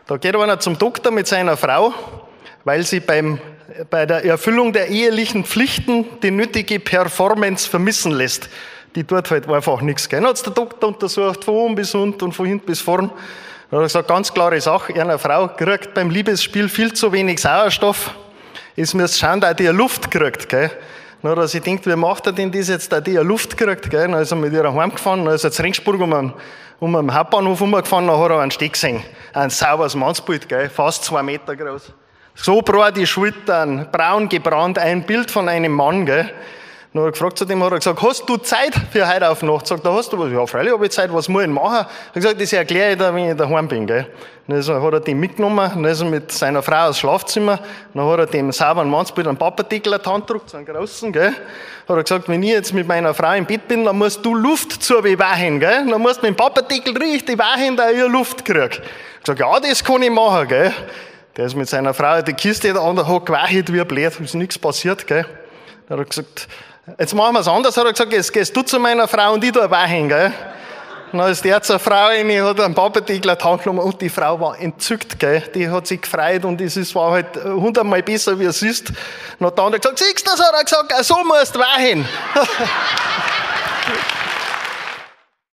Da geht einer zum Doktor mit seiner Frau, weil sie bei der Erfüllung der ehelichen Pflichten die nötige Performance vermissen lässt. Die tut halt einfach nichts. Gell? Dann hat's der Doktor untersucht, von oben bis unten und von hinten bis vorn. Dann hat er gesagt, ganz klare Sache, eine Frau kriegt beim Liebesspiel viel zu wenig Sauerstoff. Es müsst schauen, dass die Luft kriegt. Gell? Dann hat er sich gedacht, wie macht er denn das jetzt, dass die Luft kriegt? Gell? Dann ist er mit ihr heimgefahren, dann ist er zu Regensburg um den Hauptbahnhof rumgefahren, dann hat er einen Steg gesehen. Ein sauberes Mannsbild, gell? Fast 2 Meter groß. So breit die Schultern, braun gebrannt, ein Bild von einem Mann, gell? Dann hat er gefragt zu dem, hat er gesagt, hast du Zeit für heute auf Nacht? Sagt er, hast du was? Ja, freilich hab ich Zeit, was muss ich denn machen? Hat er gesagt, das erkläre ich dir, wenn ich daheim bin, gell? Dann hat er den mitgenommen, dann ist er mit seiner Frau ins Schlafzimmer, dann hat er dem sauberen Mannsbild einen Papadeckel in die Hand gedrückt, so einen großen, gell? Hat er gesagt, wenn ich jetzt mit meiner Frau im Bett bin, dann musst du Luft zu mir wachen, gell? Dann musst du mit dem Papadeckel richtig wachen, dass ich Luft krieg. Ich gesagt, ja, das kann ich machen, gell? Der ist mit seiner Frau in die Kiste da und hat gewachelt wie ein Blöd, ist nichts passiert, gell? Dann hat er gesagt, jetzt machen wir's anders, hat er gesagt, jetzt gehst du zu meiner Frau und ich da wachen, gell? Dann ist der zur Frau rein, hat einen Papadeckel in die Hand genommen und die Frau war entzückt, gell? Die hat sich gefreut und es war halt 100-mal besser, wie es ist. Dann hat der andere gesagt, siehst du das, hat er gesagt, so musst du wachen.